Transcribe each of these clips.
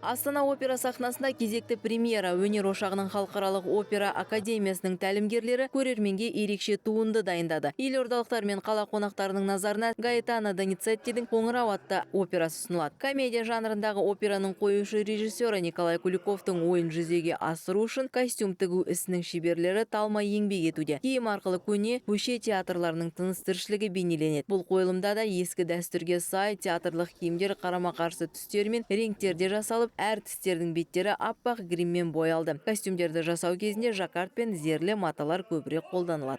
Астана опера сахнасында кезекті премьера. Өнер ошағының халықаралық опера академиясының тәлімгерлері көрерменге ерекше туынды дайындады. Елордалықтар мен қала қонақтарының назарына Гаэтано Доницеттидің «Қоңырау» атты операсы ұсынылады. Комедия жанрындағы операның қоюшы режиссері Николай Куликовтың ойын жүзеге асыру үшін костюм тігу ісінің шеберлері талмай еңбек етуде. Киім арқылы көне көше театрларының тыныс тіршілігі бейнеленеді. Бұл қойылымда да ескі дәстүрге сай театрлық киімдер қарама-қарсы түстер мен реңктерде жасалып, әртістердің беттері аппақ гриммен боялды. Костюмдерді жасау кезінде жаккард пен зерлі маталар көбірек қолданылады.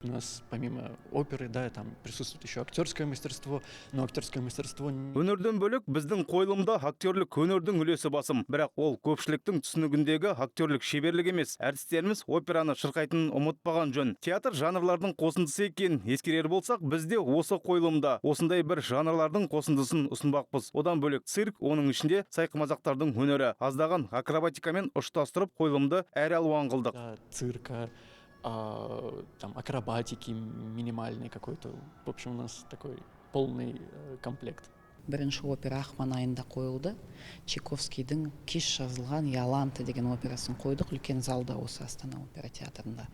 У нас помимо оперы, да, там присутствует еще актерское мастерство, но актерское мастерство. Өнерден бөлек біздің қойылымда актерлік өнердің үлесі басым. Бірақ ол көпшіліктің түсінігіндегі актерлік шеберлік емес. Әртістеріміз операны шырқайтынын ұмытпаған жөн. Театр жанрлардың қосындысы екенін ескерер болсақ, біз де осы қойылымда осындай бір жанрлардың қосындысын ұсынбақпыз. Одан бөлек цирк, оның ішінде сайқымазақтардың өнері, аздаған акробатикамен ұштастырып, қойылымды әр алуан қылдық. Да, цирка, там, акробатики минимальной какой-то. В общем, у нас такой полный комплект. Бірінші опера ақпан айында қойылды. Чайковскийдің кеш жазылған «Иоланта» деген операсын қойдық үлкен залда, осы Астана опера театрында.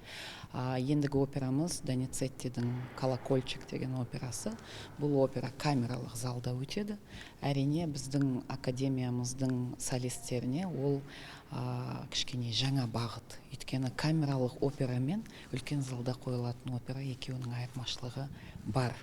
Ендігі операмыз Доницеттидің «Колокольчик» деген операсы. Бұл опера камералық залда өтеді. Әрине, біздің академиямыздың солистеріне ол кішкене жаңа бағыт, өйткені камералық опера мен үлкен залда қойылатын опера, екеуінің айырмашылығы бар.